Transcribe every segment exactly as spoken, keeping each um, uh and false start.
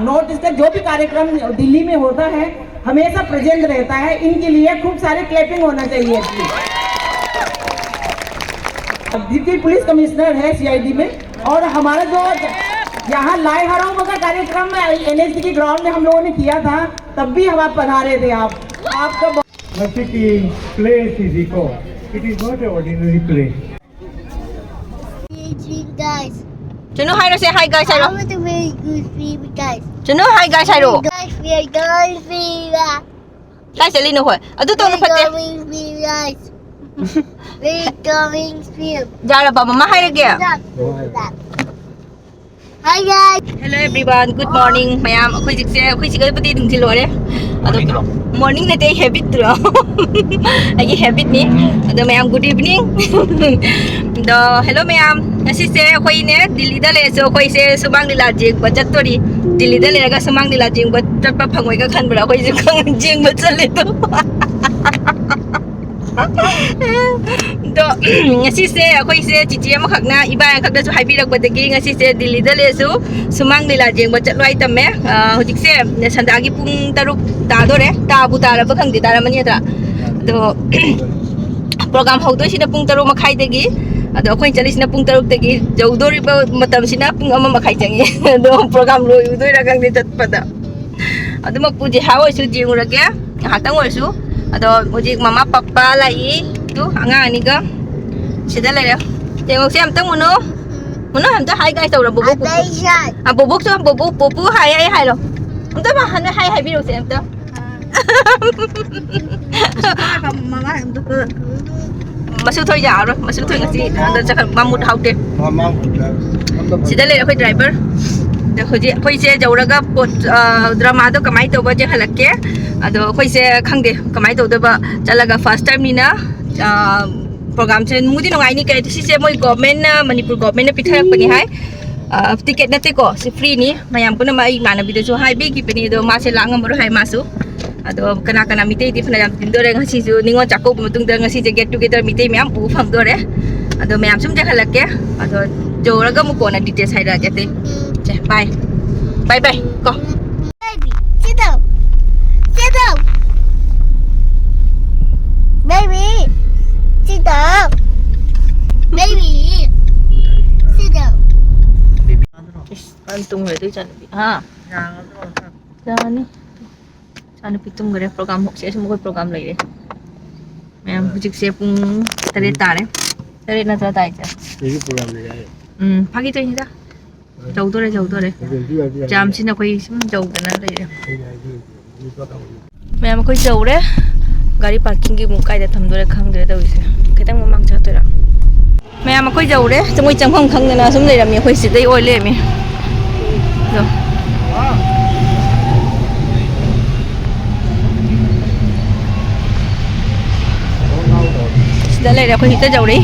North east का जो भी कार्यक्रम दिल्ली में होता है, हमेशा प्रेजेंट रहता है। इनके लिए खूब सारे क्लैपिंग होना चाहिए। अदिति पुलिस कमिश्नर है सीआईडी में, और हमारा जो यहाँ लाइहराव का कार्यक्रम एनएसडी के ग्राउंड में हम लोगों ने किया था, तब भी हम आप पधारे थे। आप आपका Mashiki place is eco. It is not an ordinary place. Guys, Chunu, hi, say hi, guys. I Hello. want to make good film, guys. Chunu, hi, guys. Hello. Guys, we are going film. Guys, Elino, hoy. Adu to We're pate. Going film, guys. We're going film. Jaraba, mama, hi again. Hi, guys. Hello everyone, good morning. ꯃꯌꯥꯝ ꯑꯩꯈꯣꯏ ꯍꯧꯖꯤꯛꯁꯦ ꯑꯩꯈꯣꯏ ꯁꯤꯒ ꯄꯨꯗꯤ ꯅꯨꯡꯊꯤꯜ ꯑꯣꯏꯔꯦ꯫ ꯑꯗꯣ morning ꯅꯠꯇꯦ, habit ꯇꯨꯔꯣ꯫ ꯑꯩꯒꯤ habit ꯅꯤ꯫ ꯑꯗꯣ ꯃꯌꯥꯝ good evening꯫ ꯑꯗꯣ hello ꯃꯌꯥꯝ, ꯉꯁꯤꯁꯦ ꯑꯩꯈꯣꯏꯅꯦ ꯗꯤꯜꯂꯤꯗ ꯂꯩꯔꯁꯨ ꯑꯩꯈꯣꯏꯁꯦ ꯁꯨꯃꯥꯡ ꯂꯤꯂꯥ ꯌꯦꯡꯕ ꯆꯠꯇꯣꯔꯤ꯫ ꯗꯤꯜꯂꯤꯗ ꯂꯩꯔꯒ ꯁꯨꯃꯥꯡ ꯂꯤꯂꯥ ꯌꯦꯡꯕ ꯆꯠꯄ ꯐꯪꯉꯣꯏꯒ ꯈꯟꯕ꯭ꯔꯥ? ꯑꯩꯈꯣꯏꯁꯨ ꯌꯦꯡꯕ ꯆꯠꯂꯦ ꯑꯗꯣ꯫ ꯑꯗꯣ ꯉꯁꯤꯁꯦ ꯑꯩꯈꯣꯏꯁꯦ ꯆꯤꯆꯦ ꯑꯃꯈꯛꯅ, ꯏꯕꯥꯏ ꯑꯃꯈꯛꯅꯁꯨ ꯍꯥꯏꯕꯤꯔꯛꯄꯗꯒꯤ ꯉꯁꯤꯁꯦ ꯗꯤꯜꯂꯤꯗ ꯂꯩꯔꯁꯨ ꯁꯨꯃꯥꯡ ꯂꯤꯂꯥ ꯌꯦꯡꯕ ꯆꯠꯂꯣ ꯍꯥꯏ ꯇꯝꯃꯦ꯫ ꯑ, ꯍꯧꯖꯤꯛꯁꯦ ꯁꯟꯗꯥꯒꯤ ꯄꯨꯡ ꯇꯔꯨꯛ ꯇꯥꯗꯣꯔꯦ꯫ ꯇꯥꯕꯨ ꯇꯥꯔꯕ ꯈꯪꯗꯦ, ꯇꯥꯔꯝꯃꯅꯤ ꯅꯠꯇ꯭ꯔꯥ? ꯑꯗꯣ program ꯍꯧꯗꯣꯏꯁꯤꯅ ꯄꯨꯡ ꯇꯔꯨꯛ ꯃꯈꯥꯏꯗꯒꯤ, ꯑꯗꯣ ꯑꯩꯈꯣꯏꯅ ꯆꯠꯂꯤꯁꯤꯅ ꯄꯨꯡ ꯇꯔꯨꯛꯇꯒꯤ꯫ ꯌꯧꯗꯣꯔꯤꯕ ꯃꯇꯝꯁꯤꯅ ꯄꯨꯡ ꯑꯃ ꯃꯈꯥꯏ ꯆꯪꯉꯤ꯫ ꯑꯗꯣ program ꯂꯣꯏꯔꯨꯗꯣꯏꯔꯥ ꯈꯪꯗꯦ ꯆꯠꯄꯗ꯫ ꯑꯗꯨꯃꯛꯄꯨ ꯖꯤꯍꯥ ꯑꯣꯏꯁꯨ ꯌꯦꯡꯉꯨꯔꯒꯦ ꯉꯥꯏꯍꯥꯛꯇꯪ ꯑꯣꯏꯔꯁꯨ꯫ ꯑꯗꯣ ꯍꯧꯖꯤꯛ ꯃꯃꯥ ꯄꯄꯥ ꯂꯥꯛꯏ꯫ ꯇꯨ ꯑꯉꯥꯡ ꯑꯅꯤꯒ ꯁꯤꯗ ꯂꯩꯔꯦ꯫ ꯌꯦꯡꯉꯣꯁꯦ ꯑꯝꯇꯪ ꯃꯨꯅꯨ꯫ ꯃꯨꯅꯨ ꯑꯝꯇ hi guys ꯇꯧꯔꯣ ꯕꯣꯕꯣꯛ ꯄꯨꯄꯨ꯫ Attention. ꯑ, ꯕꯣꯕꯣꯛꯁꯨ ꯕꯣꯕꯣꯛ ꯄꯨꯄꯨ hi hi ꯍꯥꯏꯔꯣ꯫ ꯑꯝꯇ ꯃꯥ ꯍꯥꯟꯅ hi ꯍꯥꯏꯕꯤꯔꯨꯁꯦ ꯑꯝꯇ꯫ ꯃꯁꯨ ꯊꯣꯏ ꯌꯥꯔꯣꯏ꯫ ꯃꯁꯨ ꯊꯣꯏ ꯉꯁꯤ ꯑꯗ ꯆꯠꯈ꯭ꯔ ꯃꯃꯨꯠ ꯍꯥꯎꯇꯦ꯫ ꯁꯤꯗ ꯂꯩꯔꯦ ꯑꯩꯈꯣꯏ driver꯫ ꯑꯗ ꯍꯧꯖꯤꯛ ꯑꯩꯈꯣꯏꯁꯦ ꯌꯧꯔꯒ ꯄꯣꯠ, ꯑ, drama ꯗꯣ ꯀꯃꯥꯏꯅ ꯇꯧꯕ ꯌꯦꯡꯍꯜꯂꯛꯀꯦ꯫ ꯑꯗꯣ ꯑꯩꯈꯣꯏꯁꯦ ꯈꯪꯗꯦ ꯀꯃꯥꯏꯅ ꯇꯧꯗꯣꯏꯕ, ꯆꯠꯂꯒ first time ꯅꯤꯅ꯫ ꯑ, program ꯁꯦ ꯅꯨꯡꯕꯨꯗꯤ ꯅꯨꯡꯉꯥꯏꯅꯤ꯫ ꯀꯩ ꯁꯤꯁꯦ ꯃꯣꯏ government ꯅ, ꯃꯅꯤꯄꯨꯔ government ꯅ ꯄꯤꯊꯔꯛꯄꯅꯤ ꯍꯥꯏ꯫ ꯑ, ticket ꯅꯠꯇꯦꯀꯣ, ꯁꯤ free ꯅꯤ꯫ ꯃꯌꯥꯝ ꯄꯨꯝꯅꯃꯛ ꯑꯩ ꯏꯃꯥꯟꯅꯕꯤꯗꯁꯨ ꯍꯥꯏꯕꯤꯈꯤꯕꯅꯤ, ꯑꯗꯣ ꯃꯥꯁꯦ ꯂꯥꯛ ꯉꯝꯃꯔꯣꯏ ꯍꯥꯏ ꯃꯥꯁꯨ꯫ ꯑꯗꯣ ꯀꯅꯥ ꯀꯅꯥ ꯃꯤꯇꯩꯗꯤ ꯐꯅꯌꯥꯝ ꯇꯤꯟꯗꯣꯔꯦ꯫ ꯉꯁꯤꯁꯨ ꯅꯤꯉꯣꯜ ꯆꯥꯛꯀꯧꯕ ꯃꯇꯨꯡꯗ ꯉꯁꯤꯁꯦ get together ꯃꯤꯇꯩ ꯃꯌꯥꯝ ꯎꯕ ꯐꯪꯗꯣꯔꯦ꯫ ꯑꯗꯣ ꯃꯌꯥꯝ ꯁꯨꯝ ꯌꯦꯡꯍꯜꯂꯛꯀꯦ꯫ ꯑꯗꯣ ꯌꯧꯔꯒ ꯑꯃꯨꯛ ꯀꯣꯟꯅ details ꯍꯥꯏꯔꯛꯑꯒꯦ ꯑꯇꯩ꯫ ꯁꯦ, bye꯫ Bye bye. Go. Baby, sit down. Sit down. Baby, sit down. Baby, sit down. ꯏꯁ, ꯐꯖꯅ ꯇꯨꯝꯈ꯭ꯔꯦ ꯑꯗꯨ ꯏꯆꯥꯅꯨꯄꯤ꯫ ꯍꯥ? ꯌꯥꯅꯤ꯫ ꯏꯆꯥꯅꯨꯄꯤ ꯇꯨꯝꯈ꯭ꯔꯦ꯫ Program ꯍꯧꯁꯦ꯫ ꯑꯁ, ꯃꯈꯣꯏ program ꯂꯩꯔꯦ꯫ ꯃꯌꯥꯝ ꯍꯧꯖꯤꯛꯁꯦ ꯄꯨꯡ ꯇꯔꯦꯠ ꯇꯥꯔꯦ꯫ ꯇꯔꯦꯠ ꯅꯠꯇ꯭ꯔ ꯇꯥꯏꯁꯦ? ꯑꯩꯒꯤ program ꯂꯩꯔꯦ ꯍꯥꯏꯌꯦ꯫ ꯎꯝ, ꯐꯥꯒꯤ ꯇꯧꯅꯤꯗ꯫ ꯇꯧꯗꯣꯔꯦ, ꯇꯧꯗꯣꯔꯦ꯫ ꯌꯥꯝꯁꯤꯅ ꯑꯩꯈꯣꯏ ꯁꯨꯝ ꯌꯧꯗꯅ ꯂꯩꯔꯦ꯫ ꯃꯌꯥꯝ ꯑꯩꯈꯣꯏ ꯌꯧꯔꯦ꯫ ꯒꯥꯔꯤ parkingꯒꯤ ꯑꯃꯨꯛ ꯀꯥꯏꯗ ꯊꯝꯗꯣꯏꯔꯥ ꯈꯪꯗ꯭ꯔꯦ ꯇꯧꯔꯤꯁꯦ꯫ ꯈꯤꯇꯪ ꯃꯃꯥꯡ ꯆꯠꯇꯣꯏꯔꯥ? ꯃꯌꯥꯝ ꯑꯩꯈꯣꯏ ꯌꯧꯔꯦ꯫ ꯃꯣꯏ ꯆꯪꯐꯝ ꯈꯪꯗꯅ ꯁꯨꯝ ꯂꯩꯔꯝꯃꯤ꯫ ꯑꯩꯈꯣꯏ ꯁꯤꯗꯩ ꯑꯣꯏ ꯂꯩꯔꯝꯃꯤ꯫ ꯑꯗꯣ ꯁꯤꯗ ꯂꯩꯔꯦ꯫ ꯑꯩꯈꯣꯏ ꯍꯦꯛꯇ ꯌꯧꯔꯛꯏ꯫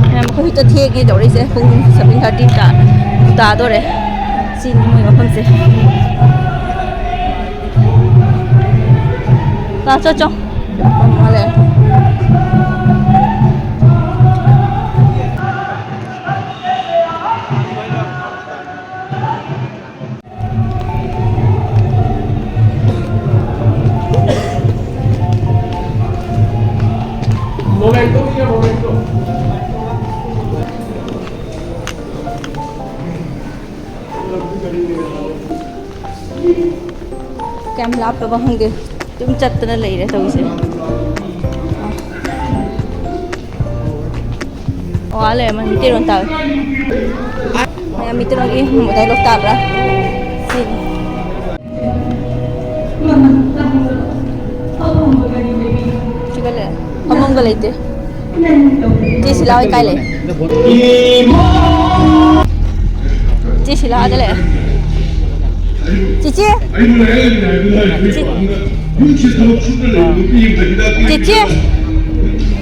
ꯃꯌꯥꯝ, ꯑꯩꯈꯣꯏ ꯍꯧꯖꯤꯛꯇ ꯊꯦꯡꯉꯦ ꯇꯧꯔꯤꯁꯦ꯫ ꯄꯨꯡ seven thirty ꯇꯥ-, ꯇꯥꯗꯣꯔꯦ꯫ ꯁꯤꯅꯤ ꯃꯣꯏ ꯃꯐꯝꯁꯦ꯫ ꯂꯥꯛꯑꯣ, ꯆꯣ, ꯆꯣ꯫ ꯃꯥꯂꯦ꯫ Momento, niña, momento. ꯀꯌꯥꯝ ꯂꯥꯞꯄꯕ ꯈꯪꯗꯦ꯫ ꯑꯗꯨꯝ ꯆꯠꯇꯅ ꯂꯩꯔꯦ ꯇꯧꯔꯤꯁꯦ꯫ ꯑꯣ, ꯑꯥ ꯂꯩꯔꯝꯃꯦ꯫ ꯃꯩꯇꯩꯂꯣꯟ ꯇꯥꯛꯑꯦ꯫ ꯃꯌꯥꯝ ꯃꯩꯇꯩꯂꯣꯟꯒꯤ dialogue ꯇꯥꯕ꯭ꯔꯥ? ꯁꯤ꯫ ꯁꯤꯒ ꯂꯩ-, ꯐꯃꯨꯡꯒ ꯂꯩꯇꯦ꯫ ꯆꯦ ꯁꯤꯂꯥ ꯍꯣꯏ ꯀꯥꯏ ꯂꯩ? ꯆꯦ ꯁꯤꯂꯥ ꯑꯥꯗ ꯂꯩ꯫ ꯆꯤꯆꯦ! ꯆꯤ-, ꯆꯤꯆꯦ!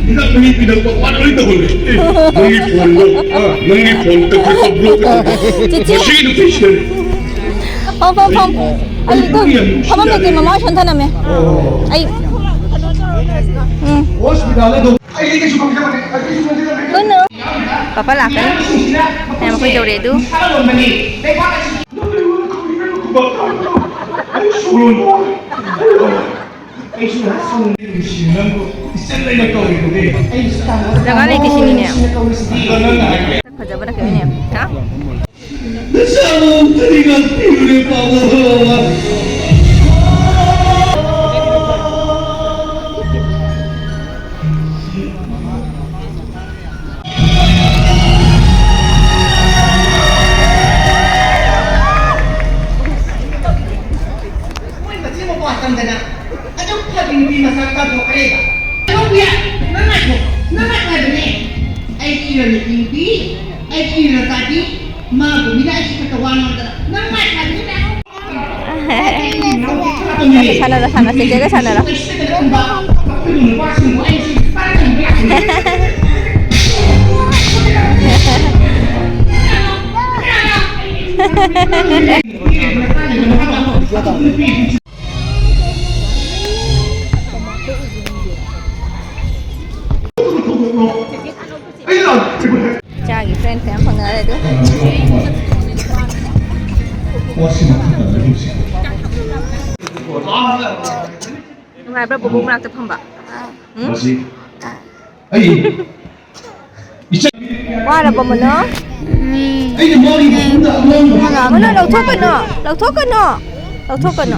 ꯍꯤꯗꯥꯛ ꯃꯍꯤ ꯄꯤꯔꯛꯄ ꯋꯥꯠ ꯂꯣꯏ ꯇꯧꯍꯜꯂꯦ꯫ ꯑꯦ, ꯅꯪꯒꯤ ꯐꯣꯟꯗꯣ, ꯑ, ꯅꯪꯒꯤ ꯐꯣꯟ ꯇꯧꯔꯛꯄ block ꯇꯧꯍꯜꯂꯦ꯫ ꯆꯤꯆꯦ! ꯃꯁꯤꯒꯤ ꯅꯨꯄꯤꯁꯤꯅꯅꯦ꯫ ꯐꯝ, ꯐꯝ, ꯐꯝ꯫ ꯑꯩ ꯑꯗꯨꯝ ꯐꯝꯐꯝ ꯂꯩꯇꯦ, ꯃꯃꯥ ꯍꯣꯏ ꯁꯣꯝꯗꯅꯝꯃꯦ꯫ ꯑꯩ ꯎꯝ꯫ ꯄꯥꯄꯥ ꯂꯥꯛꯀꯅꯤ꯫ ꯃꯌꯥꯝ ꯑꯩꯈꯣꯏ ꯌꯧꯔꯦ ꯑꯗꯨ꯫ ꯖꯒꯥ ꯂꯩꯇꯦ ꯁꯤꯅꯤꯅꯦ꯫ ꯐꯖꯕꯅ ꯀꯩꯅꯣꯅꯦ꯫ ꯍꯥ? ꯅꯆꯥꯕꯨ ꯑꯝꯇꯗꯤ ꯉꯥꯛꯄꯤꯌꯨꯅꯦ, ꯄꯥꯕꯨꯡ꯫ ꯃꯣꯏ ꯃꯆꯤꯟ ꯃꯄꯥ ꯆꯪꯗꯅ ꯑꯗꯨꯛ ꯐꯕꯤ ꯅꯨꯄꯤ ꯃꯁꯛ ꯇꯥꯊꯣꯛꯈ꯭ꯔꯦꯕ꯫ ꯅꯪ ꯉꯥꯏꯈꯣ, ꯅꯪ ꯉꯥꯏꯈꯣ ꯍꯥꯏꯕꯅꯦ꯫ ꯑꯩꯒꯤ ꯏꯔꯣꯟ ꯅꯨꯄꯤ, ꯑꯩꯒꯤ ꯏꯔꯣꯟ ꯇꯥꯕꯤ, ꯃꯥꯕꯨ ꯃꯤꯅ ꯑꯩꯒꯤ ꯈꯛꯇ ꯋꯥ ꯉꯥꯡꯗꯅ ꯅꯪ ꯉꯥꯏꯈꯣ ꯍꯥꯏꯕꯅꯤꯅꯦ꯫ ꯁꯥꯟꯅꯔꯣ, ꯁꯥꯟꯅꯔꯣ, ꯆꯦꯆꯦꯒ ꯁꯥꯟꯅꯔꯣ꯫ ꯏꯆꯥꯒꯤ ꯐ꯭ꯔꯦꯟ ꯃꯌꯥꯝ ꯐꯪꯅꯔꯦ ꯑꯗꯨ꯫ ꯅꯨꯡꯉꯥꯏꯕ꯭ꯔꯥ ꯕꯣꯕꯣꯛ ꯃꯅꯥꯛꯇ ꯐꯝꯕ? ꯎꯝ? ꯋꯥꯔꯕꯣ ꯃꯅꯣ? ꯃꯅꯣ, ꯂꯧꯊꯣꯛꯀꯅꯣ, ꯂꯧꯊꯣꯛꯀꯅꯣ, ꯂꯧꯊꯣꯛꯀꯅꯣ꯫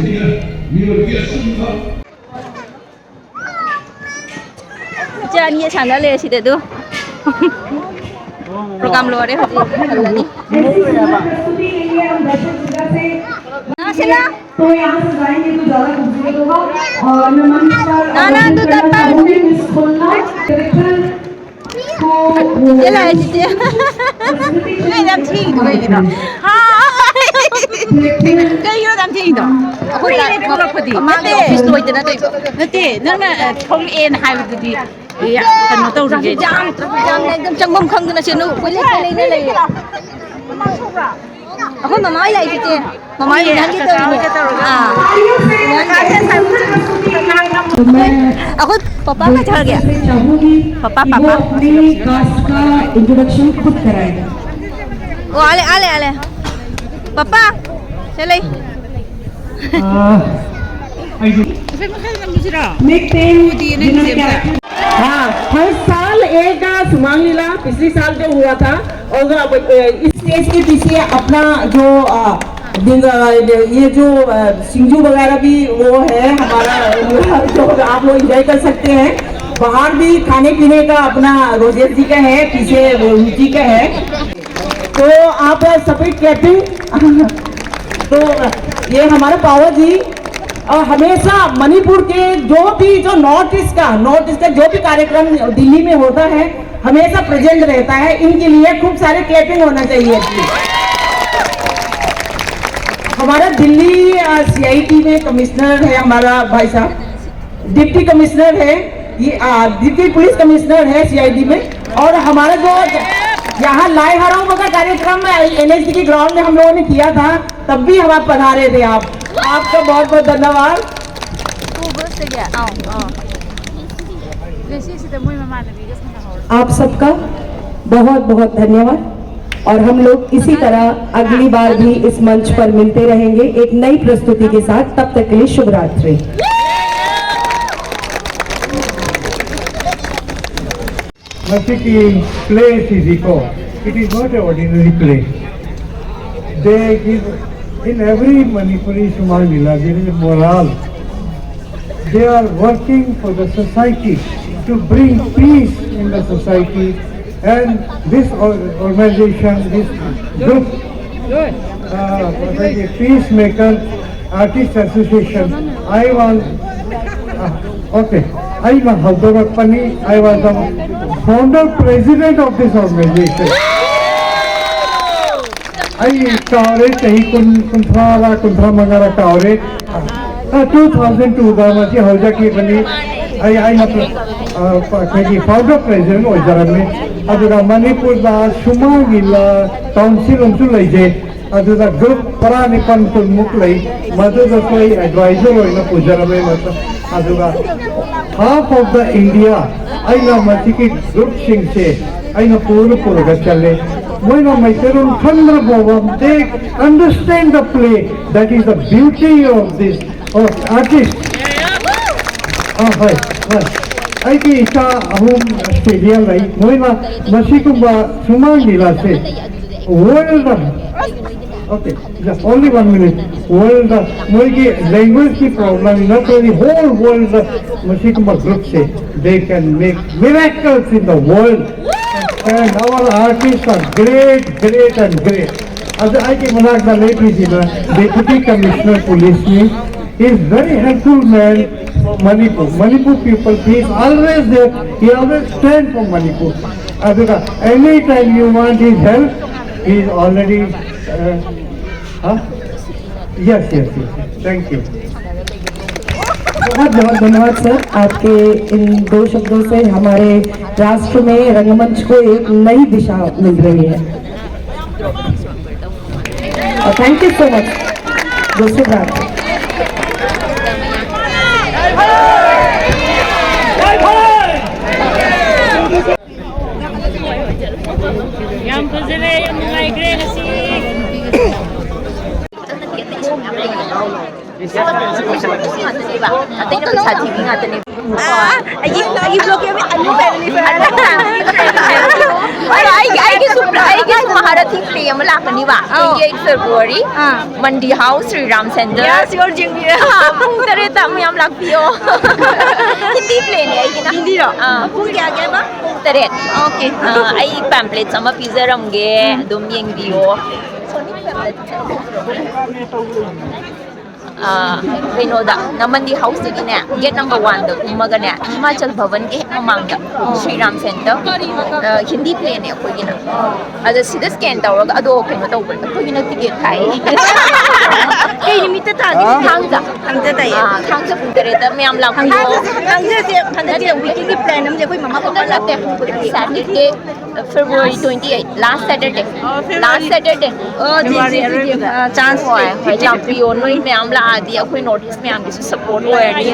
ꯏꯆꯦ ꯑꯅꯤ ꯁꯥꯟꯅ ꯂꯩꯔꯦ ꯁꯤꯗ ꯑꯗꯨ꯫ ꯄ꯭ꯔꯣꯒ꯭ꯔꯥꯝ ꯂꯣꯏꯔꯦ, ꯍꯧꯖꯤꯛ ꯍꯜꯂꯅꯤ꯫ ꯁꯤꯅ। तो यहाँ से जाएंगे तो ज़्यादा खूबसूरत होगा। और मैं मंच पर ना, ना, आमंत्रित तू करना तब चाहूँगी मिस खोलना, डायरेक्टर ꯆꯦ ꯂꯥꯛꯑꯦ, ꯆꯦ꯫ ꯅꯪ ꯌꯥꯝ ꯊꯦꯡꯉꯤꯗꯣ ꯀꯩꯒꯤꯅꯣ? ꯍꯥ? ꯀꯩꯒꯤꯅꯣ ꯌꯥꯝ ꯊꯦꯡꯉꯤꯗꯣ? ꯑꯩꯈꯣꯏ ꯊꯣꯛꯂꯛꯄꯗꯤ꯫ ꯃꯥꯒꯤ ꯑꯣꯐꯤꯁ ꯂꯣꯏꯗꯅ ꯇꯧꯔꯤꯕ꯫ ꯅꯠꯇꯦ, ꯅꯪꯅ, ꯑ, ꯊꯣꯛꯂꯛꯑꯦꯅ ꯍꯥꯏꯕꯗꯨꯗꯤ, ꯑꯦ, ꯀꯩꯅꯣ ꯇꯧꯔꯤꯉꯩꯗ꯫ ꯌꯥꯝ, ꯌꯥꯝꯅ ꯑꯗꯨꯝ ꯆꯪꯐꯝ ꯈꯪꯗꯅ ꯆꯦ ꯅꯨ ꯀꯣꯏꯂꯩ ꯀꯣꯏꯂꯩꯅ ꯂꯩꯌꯦ꯫ ꯑꯩꯈꯣꯏ ꯃꯃꯥ ꯍꯣꯏ ꯂꯥꯛꯏꯁꯤꯗꯤ꯫ ꯃꯃꯥ ꯍꯣꯏ ꯎꯅꯍꯟꯒꯦ ꯇꯧꯔꯤꯅꯦ꯫ ꯑꯥ, ꯎꯅꯍꯟꯒꯦ꯫ ꯑꯩꯈꯣꯏ ꯄꯄꯥ ꯀꯥꯏ ꯆꯠꯈ꯭ꯔꯒꯦ? Papa, papa. अपनी कास्ट का इंट्रोडक्शन खुद कराएगा। ꯑꯣ, ꯑꯥ ꯂꯩ, ꯑꯥ ꯂꯩ, ꯑꯥ ꯂꯩ꯫ ꯄꯄꯥ, ꯁꯦ ꯂꯩ꯫ नेक्स्ट टाइम, हाँ, हर साल एक सुमांग लीला, पिछले साल जो हुआ था, और अब, अ, इस स्टेज के पीछे अपना जो, अ, दिन, अ, ये जो, अ, सिंजू वगैरह भी वो है हमारा, जो आप लोग एंजॉय कर सकते हैं। बाहर भी खाने पीने का अपना रोजेश जी का है, पीछे रुचि का है। तो आप सभी क्लैपिंग। तो ये हमारा पावर जी, और हमेशा मणिपुर के जो भी, जो नॉर्थ ईस्ट का, नॉर्थ ईस्ट का जो भी कार्यक्रम दिल्ली में होता है, हमेशा प्रेजेंट रहता है। इनके लिए खूब सारे क्लैपिंग होना चाहिए। हमारा दिल्ली सीआईटी में कमिश्नर है हमारा भाई साहब, डिप्टी कमिश्नर है, ये डिप्टी पुलिस कमिश्नर है सीआईडी में। और हमारा जो यहाँ लाइव हराओ का कार्यक्रम एनएसडी के ग्राउंड में हम लोगों ने किया था, तब भी हम आप पधारे थे। आप आपका बहुत बहुत धन्यवाद। 对呀，哦哦，对，谢谢的妹妹们，那个一个看看好了。 आप सबका बहुत बहुत धन्यवाद। और हम लोग इसी तरह अगली बार भी इस मंच पर मिलते रहेंगे एक नई प्रस्तुति के साथ। तब तक के लिए शुभ रात्रि। Machiki place is equal. It is not an ordinary place. They give, in every Manipuri Suman Lila, there is a morale. They are working for the society to bring peace in the society, and this or- organization, this group, uh, Peacemaker Artist Association, I was, uh, okay, ꯑꯩꯅ ꯍꯧꯗꯣꯔꯛꯄꯅꯤ꯫ I was the founder president of this organization. ꯑꯩ ꯀꯥꯎꯔꯦ, ꯆꯍꯤ ꯀꯨꯟ, ꯀꯨꯟꯊ꯭ꯔꯥꯔ ꯀꯨꯟꯊ꯭ꯔꯥ ꯃꯉꯥꯔ ꯀꯥꯎꯔꯦ꯫ Two thousand ꯇꯨꯗ ꯃꯁꯤ ꯍꯧꯖꯈꯤꯕꯅꯤ꯫ ꯑꯩ ꯑꯩꯅ ꯑꯩꯈꯣꯏꯒꯤ ꯐꯥꯎꯟꯗꯔ ꯄ꯭ꯔꯦꯁꯤꯗꯦꯟ ꯑꯣꯏꯖꯔꯝꯃꯤ꯫ ꯑꯗꯨꯒ ꯃꯅꯤꯄꯨꯔꯗ ꯁꯨꯃꯥꯡꯒꯤ ꯀꯥꯎꯟꯁꯤꯜ ꯑꯃꯁꯨ ꯂꯩꯖꯩ꯫ ꯑꯗꯨꯗ ꯒ꯭ꯔꯨꯞ ꯇꯔꯥꯅꯤꯄꯥꯟ ꯀꯨꯟꯃꯨꯛ ꯂꯩ꯫ ꯃꯗꯨꯗꯁꯨ ꯑꯩ ꯑꯦꯗꯚꯥꯏꯖꯔ ꯑꯣꯏꯅ ꯄꯨꯖꯔꯝꯃꯦ꯫ ꯃꯇꯝ ꯑꯗꯨꯒ half of the India ꯑꯩꯅ ꯃꯁꯤꯒꯤ ꯒ꯭ꯔꯨꯞꯁꯤꯡꯁꯦ ꯑꯩꯅ ꯄꯨꯔ ꯄꯨꯔꯒ ꯆꯠꯂꯦ꯫ ꯃꯣꯏꯅ ꯃꯩꯇꯩꯂꯣꯟ ꯈꯪꯗ꯭ꯔ ꯐꯥꯎꯕ, they understand the play, that is the beauty of this, of artist. ꯑꯥ, ꯍꯣꯏ, ꯍꯣꯏ꯫ ꯑꯩꯒꯤ ꯏꯆꯥ ꯑꯍꯨꯝ ꯑꯁꯇ꯭ꯔꯦꯂꯤꯌꯥ ꯂꯩ꯫ ꯃꯣꯏꯅ ꯃꯁꯤꯒꯨꯝꯕ ꯁꯨꯃꯥꯡ ꯂꯤꯂꯥꯁꯦ world, okay, just only one minute. World ꯃꯣꯏꯒꯤ ꯂꯦꯡꯒ꯭ꯋꯦꯖꯀꯤ ꯄ꯭ꯔꯣꯕ꯭ꯂꯦꯝ ꯅꯠꯇ꯭ꯔꯗꯤ ꯍꯣꯜ ꯋꯥꯔꯜꯗ ꯃꯁꯤꯒꯨꯝꯕ ꯒ꯭ꯔꯨꯞꯁꯦ, they can make miracles in the world. And our artists are great, great and great. ꯑꯗ ꯑꯩꯒꯤ ꯃꯅꯥꯛꯇ ꯂꯩꯕꯤꯁꯤꯅ Deputy Commissioner Police ꯅꯤ꯫ He is very helpful man for Manipur. Manipur people, he is always there. He always stand for Manipur. ꯑꯗꯨꯒ anytime you want his help, he is already, uh, huh? Yes, yes, yes. Thank you. बहुत बहुत धन्यवाद sir, आपके इन दो शब्दों से हमारे राष्ट्र में रंगमंच को एक नई दिशा मिल रही है। Thank you so much. Jai Shri Ram. ꯌꯥꯝ ꯐꯖꯔꯦ, ꯌꯥꯝ ꯅꯨꯡꯉꯥꯏꯈ꯭ꯔꯦ ꯉꯁꯤ꯫ ꯑꯇꯩꯅ ꯄꯩꯁꯥ ꯊꯤꯕꯤ ꯉꯥꯛꯇꯅꯦ꯫ ꯑꯩꯒꯤ ꯑꯩꯒꯤ ꯕ꯭ꯂꯣꯛꯀꯤ ꯑꯅꯨ ꯐꯦꯃꯤꯂꯤ ꯐ꯭ꯔꯦꯟ꯫ ꯑꯗꯣ ꯑꯩꯒꯤ ꯑꯩꯒꯤꯁꯨ ꯑꯩꯒꯤꯁꯨ ꯃꯍꯥꯔꯊꯤ ꯄ꯭ꯂꯦ ꯑꯃ ꯂꯥꯛꯀꯅꯤꯕ, twenty eight February꯫ Mandi House Shri Ram Centre. Yes, ꯌꯣꯔ ꯖꯤꯡꯕꯤꯔꯦ꯫ ꯄꯨꯡ ꯇꯔꯦꯠꯇ ꯃꯌꯥꯝ ꯂꯥꯛꯄꯤꯌꯣ꯫ ꯍꯤꯟꯗꯤ ꯄ꯭ꯂꯦꯅꯦ ꯑꯩꯒꯤꯅ꯫ ꯍꯤꯟꯗꯤꯔꯣ? ꯑꯥ꯫ ꯄꯨꯡ ꯀꯌꯥꯒꯤ ꯍꯥꯏꯕ? ꯄꯨꯡ ꯇꯔꯦꯠ꯫ ꯑꯣꯀꯦ꯫ ꯑꯥ, ꯑꯩ ꯄꯦꯝꯄ꯭ꯂꯦꯠꯁ ꯑꯃ ꯄꯤꯖꯔꯝꯒꯦ, ꯑꯗꯨꯝ ꯌꯦꯡꯕꯤꯌꯣ꯫ ꯑꯥ, ꯀꯩꯅꯣꯗ, ꯅꯃꯟꯗꯤ ꯍꯥꯎꯁꯇꯒꯤꯅꯦ, ꯒꯦꯠ ꯅꯝꯕꯔ ꯋꯥꯟꯗ ꯀꯨꯝꯃꯒꯅꯦ, ꯍꯤꯃꯥꯆꯜ ꯚꯕꯟꯒꯤ ꯍꯦꯛ ꯃꯃꯥꯡꯗ, ꯁ꯭ꯔꯤ ꯔꯥꯝ ꯁꯦꯟꯇꯔ꯫ ꯑꯥ, ꯍꯤꯟꯗꯤ ꯄ꯭ꯂꯦꯅꯦ ꯑꯩꯈꯣꯏꯒꯤꯅ꯫ ꯑꯗ ꯁꯤꯗ ꯁ꯭ꯀꯦꯟ ꯇꯧꯔꯒ, ꯑꯗꯣ ꯀꯩꯅꯣ ꯇꯧꯕ, ꯑꯩꯈꯣꯏꯒꯤꯅ ꯇꯤꯀꯦꯠ ꯊꯥꯏ꯫ ꯀꯩ ꯅꯨꯃꯤꯠꯇ ꯊꯥꯒꯦ? ꯊꯥꯡꯖ꯫ ꯊꯥꯡꯖ ꯊꯥꯏꯌꯦ꯫ ꯑꯥ, ꯊꯥꯡꯖ ꯄꯨꯡ ꯇꯔꯦꯠꯇ ꯃꯌꯥꯝ ꯂꯥꯛꯄꯤꯌꯣ꯫ ꯊꯥꯡꯖꯁꯦ, ꯊꯥꯡꯖꯁꯦ ꯍꯟꯗꯛꯁꯦ ꯋꯤꯛꯀꯦꯟꯒꯤ ꯄ꯭ꯂꯥꯟ ꯑꯃꯗꯤ ꯑꯩꯈꯣꯏ ꯃꯃꯥ ꯄꯥꯕꯨꯡ ꯅꯠꯇꯦ, ꯁꯦꯇꯔꯗꯦ꯫ February twenty eight, last Saturday. Last Saturday. ꯑꯣ, ꯖꯤ, ꯖꯤ, ꯖꯤ, ꯖꯤ, ꯑ, chance. ꯍꯣꯏ, ꯍꯣꯏ, ꯂꯥꯛꯄꯤꯌꯣ꯫ ꯅꯣꯏ ꯃꯌꯥꯝ ꯂꯥꯛꯑꯗꯤ ꯑꯩꯈꯣꯏ North East ꯃꯌꯥꯝꯒꯤꯁꯨ support ꯑꯣꯏꯔꯅꯤ꯫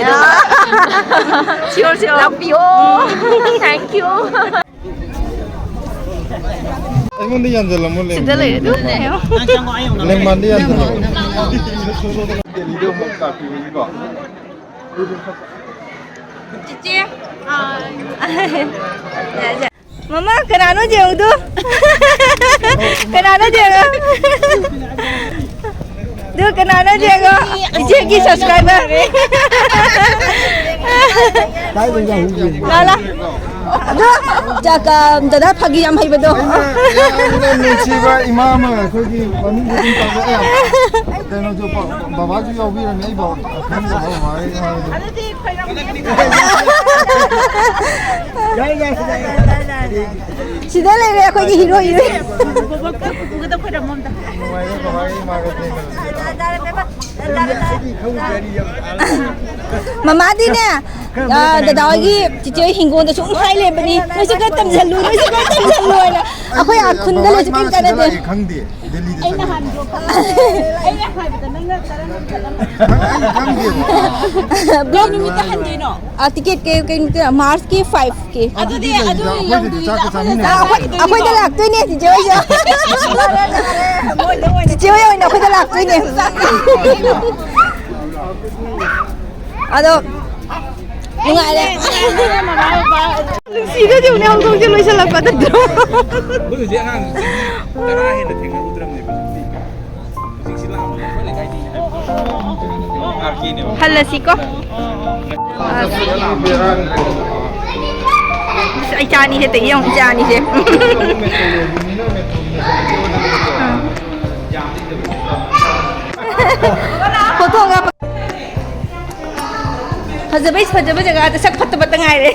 Sure, sure. ꯂꯥꯛꯄꯤꯌꯣ꯫ Thank you. ꯑꯩꯉꯣꯟꯗ ꯌꯥꯟꯁꯤꯜꯂꯝꯃꯣ, ꯂꯦꯡ- ꯁꯤꯗ ꯂꯩꯔꯦ, ꯑꯗꯨꯝ ꯂꯩꯌꯣ꯫ ꯂꯦꯡꯕꯥꯟꯗ ꯌꯥꯟꯁꯤꯜꯂꯝꯃꯣ꯫ ꯆꯤꯆꯦ꯫ ꯑ, ꯃꯃꯥ, ꯀꯅꯥꯅꯣ ꯌꯦꯡꯉꯨꯗꯨ? ꯀꯅꯥꯅꯣ ꯌꯦꯡꯉꯣ? ꯑꯗꯨ ꯀꯅꯥꯅꯣ ꯌꯦꯡꯉꯣ? ꯏꯆꯦꯒꯤ subscriber꯫ ꯂꯥ, ꯂꯥ꯫ ꯑꯗꯣ, ꯖ-, ꯀ-, ꯗꯗꯥ ꯐꯥꯒꯤ ꯌꯥꯝ ꯍꯩꯕꯗꯣ꯫ ꯌꯥꯝꯅ ꯅꯨꯡꯁꯤꯕ ꯏꯃꯥ ꯑꯃ ꯑꯩꯈꯣꯏꯒꯤ ꯃꯃꯤꯡꯁꯨ ꯑꯗꯨꯝ ꯀꯥꯎꯊꯣꯛꯑꯦ꯫ ꯀꯩꯅꯣꯁꯨ ꯄ-, ꯕꯕꯥꯁꯨ ꯌꯥꯎꯕꯤꯔꯝꯃꯦ ꯑꯩ ꯕꯕꯥ꯫ ꯁꯤꯗ ꯂꯩꯔꯦ ꯑꯩꯈꯣꯏꯒꯤ hero, heroine꯫ ꯅꯨꯡꯉꯥꯏꯔꯦ ꯕꯕꯥꯒꯤ ꯏꯃꯥꯒ ꯊꯦꯡꯅꯕꯁꯦ꯫ ꯃꯃꯥꯗꯤꯅꯦ, ꯑ, ꯗꯗꯥ ꯍꯣꯏꯒꯤ ꯆꯤꯆꯦ ꯍꯣꯏ ꯍꯤꯡꯒꯣꯜꯗ ꯁꯨꯝ ꯍꯥꯏ ꯂꯩꯕꯅꯤ, "ꯅꯣꯏꯁꯨ ꯈꯔ ꯇꯝꯁꯤꯜꯂꯨ, ꯅꯣꯏꯁꯨ ꯈꯔ ꯇꯝꯁꯤꯜꯂꯨ" ꯍꯥꯏꯅ꯫ ꯑꯩꯈꯣꯏ ꯑꯥ ꯈꯨꯟꯗ ꯕꯕꯥ ꯂꯩꯁꯨ ꯏꯃꯥ ꯀꯩꯝ ꯁꯤꯗ ꯀꯥꯟꯅꯗꯦ꯫ ꯂꯥꯛꯑꯦ ꯈꯪꯗꯦ, ꯗꯦꯜꯂꯤꯗ ꯆꯠꯈ꯭ꯔꯦ꯫ ꯅꯪ ꯑꯩ ꯈꯪꯗꯦꯕ꯫ ꯀꯩ ꯅꯨꯃꯤꯠꯇ ꯍꯟꯗꯣꯏꯅꯣ? ꯑ, ticket ꯀꯩ, ꯀꯩ ꯅꯨꯃꯤꯠꯇ? March ꯀꯤ five ꯀꯤ꯫ ꯑꯗꯨꯗꯤ ꯂꯩꯗ, ꯑꯩꯈꯣꯏꯗꯗꯤ ꯆꯥꯛꯀ ꯆꯥꯃꯤꯟꯅꯁꯦ꯫ ꯑꯩꯈꯣꯏꯗ ꯂꯥꯛꯇꯣꯏꯅꯦ, ꯆꯤꯆꯦ ꯍꯣꯏꯁꯨ꯫ ꯆꯤꯆꯦ ꯍꯣꯏ ꯑꯣꯏꯅ ꯑꯩꯈꯣꯏꯗ ꯂꯥꯛꯇꯣꯏꯅꯦ꯫ ꯑꯗꯣ ꯅꯨꯡꯉꯥꯏꯔꯦ꯫ ꯅꯨꯡꯁꯤꯗ ꯌꯦꯡꯉꯨꯅꯦ, ꯍꯧꯗꯣꯡꯁꯦ ꯂꯣꯏꯁꯤꯜꯂꯛꯄꯗ꯫ ꯑꯩꯈꯣꯏ ꯍꯧꯖꯤꯛ ꯑꯉꯥꯡꯁꯦ ꯆꯍꯤ ꯇꯔꯥ ꯍꯦꯟꯅ ꯊꯦꯡꯅꯔꯨꯗ꯭ꯔꯕꯅꯦꯕ꯫ ꯍꯧꯖꯤꯛꯁꯤ ꯂꯥꯛꯑꯕꯅꯦ ꯑꯩꯈꯣꯏ ꯂꯩꯀꯥꯏꯗꯒꯤ꯫ ꯑꯥꯔ ꯀꯦꯅꯦꯕ꯫ ꯍꯜꯂꯁꯤꯀꯣ꯫ ꯑꯁ, ꯑꯩ ꯆꯥꯅꯤ ꯍꯦꯛꯇ ꯌꯦꯡꯉꯨ, ꯆꯥꯅꯤꯁꯦ꯫ ꯐꯣꯇꯣꯒ ꯐꯖꯕꯩ ꯐꯖꯕ ꯖꯒꯥꯗ ꯁꯛ ꯐꯠꯇꯕꯇ ꯉꯥꯏꯔꯦ꯫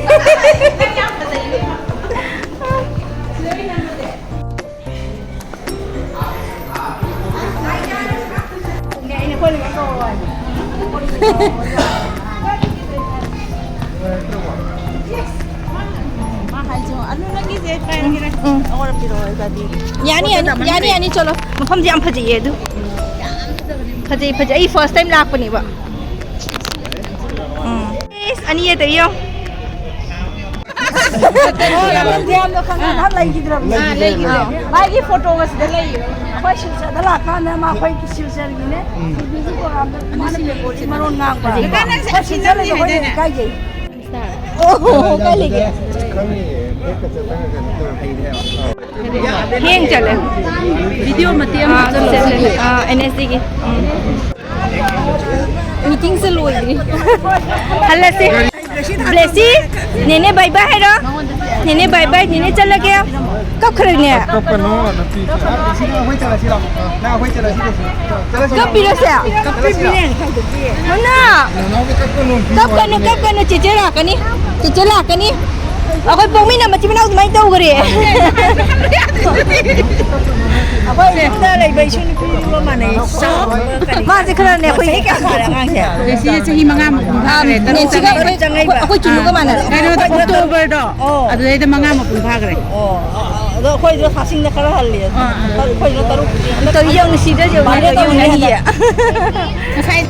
ꯃꯥ ꯍꯥꯏꯁꯨ, "ꯑꯗꯨ ꯅꯪꯒꯤꯁꯦ ꯀꯥꯏꯒꯤꯔ?" ꯌꯥꯅꯤ, ꯌꯥꯅꯤ, ꯌꯥꯅꯤ, ꯌꯥꯅꯤ, ꯆꯠꯂꯣ꯫ ꯃꯐꯝꯁꯦ ꯌꯥꯝ ꯐꯖꯩꯌꯦ ꯑꯗꯨ꯫ ꯐꯖꯩ, ꯐꯖꯩ꯫ ꯑꯩ first time ꯂꯥꯛꯄꯅꯦꯕ꯫ ꯎꯝ꯫ ꯑꯦꯁ, ꯑꯅꯤ ꯑꯗ ꯌꯦꯡꯉꯣ꯫ ꯑꯣ, ꯔꯃꯟ ꯙ꯭ꯌꯥꯟꯗꯣ ꯈꯪꯉꯦ, ꯅꯍꯥꯟ ꯂꯩꯈꯤꯗ꯭ꯔꯕꯅꯦ꯫ ꯑꯥ, ꯂꯩꯈꯤꯗ꯭ꯔꯦ꯫ ꯃꯥꯒꯤ ꯐꯣꯇꯣꯒ ꯁꯤꯗ ꯂꯩꯌꯦ꯫ ꯑꯩꯈꯣꯏ ꯁꯤꯜꯆꯔꯗ ꯂꯥꯛꯀꯥꯟꯗ ꯃꯥ ꯑꯩꯈꯣꯏꯒꯤ ꯁꯤꯜꯆꯔꯒꯤꯅꯦ꯫ ꯎꯝ꯫ ꯁꯤꯜꯆꯔꯒꯤ ꯄ꯭ꯔꯣꯒ꯭ꯔꯥꯝꯗ ꯃꯥꯅ ꯕꯦꯡꯒꯣꯂꯤ ꯃꯔꯣꯟ ꯉꯥꯡꯕ꯫ ꯍꯧꯖꯤꯛꯀꯥꯟ ꯅꯪꯁꯦ ꯑꯩꯈꯣꯏ ꯁꯤꯜꯆꯔ ꯂꯩꯕ ꯑꯩꯈꯣꯏꯅ ꯏꯀꯥꯏꯖꯩ꯫ ꯑꯣ, ꯀꯥꯏ ꯂꯩꯒꯦ? ꯍꯦꯡ ꯆꯠꯂꯦ꯫ ꯚꯤꯗꯤꯑꯣ ꯃꯇꯦꯛ ꯑꯃ ꯑꯥ, ꯆꯠꯂꯦ꯫ ꯑꯥ, ꯑꯦꯟ ꯑꯦꯁ ꯗꯤꯒꯤ꯫ ꯎꯝ꯫ ꯃꯤꯇꯤꯡꯁꯦ ꯂꯣꯏꯗ꯭ꯔꯤ꯫ ꯍꯜꯂꯁꯦ꯫ ꯕ꯭ꯂꯦꯁꯤ, ꯅꯦꯅꯦ bye bye ꯍꯥꯏꯔꯣ꯫ ꯅꯦꯅꯦ bye bye, ꯅꯦꯅꯦ ꯆꯠꯂꯒꯦ꯫ ꯀꯞꯈ꯭ꯔꯦꯅꯦ꯫ ꯀꯞꯀꯅꯣ, ꯅꯨꯄꯤ꯫ ꯁꯤ ꯅꯪ ꯑꯩꯈꯣꯏ ꯆꯠꯂꯁꯤ ꯂꯥꯎ꯫ ꯅꯪ ꯑꯩꯈꯣꯏ ꯆꯠꯂꯁꯤ ꯀꯩꯁꯨ꯫ ꯆꯠꯂꯁꯤ ꯂꯥꯎ꯫ ꯀꯞꯄꯤꯔꯣꯁꯦ? ꯆꯠꯂꯁꯤ ꯂꯥꯎ꯫ ꯃꯅꯥ꯫ ꯅꯅꯥꯎꯗ ꯀꯞꯀꯅꯨ, ꯅꯨꯄꯤ ꯀꯞꯀꯅꯨ, ꯋꯥꯔꯤꯅꯦ꯫ ꯀꯞꯀꯅꯨ, ꯆꯦꯆꯦ ꯂꯥꯛꯀꯅꯤ꯫ ꯆꯦꯆꯦ ꯂꯥꯛꯀꯅꯤ꯫ ꯑꯩꯈꯣꯏ ꯄꯣꯛꯃꯤꯟꯅ ꯃꯆꯤꯟ ꯃꯅꯥꯎ ꯑꯗꯨꯃꯥꯏꯅ ꯇꯧꯈ꯭ꯔꯦ꯫ ꯑꯩꯈꯣꯏ ꯌꯨꯝꯗ ꯂꯩꯕ ꯏꯁꯨ ꯅꯨꯄꯤꯗꯨꯒ ꯃꯥꯟꯅꯩ꯫ ꯆꯥꯎꯕ ꯀꯔꯤ ꯃꯥꯁꯦ ꯈꯔꯅꯦ ꯑꯩꯈꯣꯏ ꯆꯍꯤ ꯀꯌꯥ ꯐꯥꯔꯦ ꯑꯉꯥꯡꯁꯦ? ꯂꯦꯁꯤꯁꯦ ꯆꯍꯤ ꯃꯉꯥꯃꯨꯛ ꯑꯥ, ꯐꯥꯈ꯭ꯔꯦ, ꯇꯔꯨꯛ ꯂꯦꯁꯤꯒ ꯆꯪꯉꯛꯏꯕ꯫ ꯑꯩꯈꯣꯏ, ꯑꯩꯈꯣꯏ ꯆꯨꯜꯂꯨꯒ ꯃꯥꯟꯅꯔꯦ꯫ ꯀꯩꯅꯣꯗ, ꯑꯣꯛꯇꯣꯕꯔꯗꯣ, ꯑꯣ꯫ ꯑꯗꯨꯗꯩꯗ ꯃꯉꯥ ꯃꯄꯨꯡ ꯐꯥꯈ꯭ꯔꯦ꯫ ꯑꯣ, ꯑꯗꯣ ꯑꯩꯈꯣꯏꯗꯣ ꯁꯥꯁꯤꯡꯅ ꯈꯔ ꯍꯜꯂꯤ꯫ ꯑꯥ, ꯑꯥ꯫ ꯑꯩꯈꯣꯏꯅ ꯇꯔꯨꯛ꯫ ꯇꯧ-, ꯌꯥꯝ ꯅꯨꯡꯁꯤꯗ꯭ꯔꯁꯦ, ꯃꯥꯟꯅꯗꯕꯅꯦ ꯌꯥꯝ ꯍꯥꯏꯁꯦ꯫ ꯅꯨꯡꯁꯤꯌꯦ꯫ ꯉꯁꯥꯏ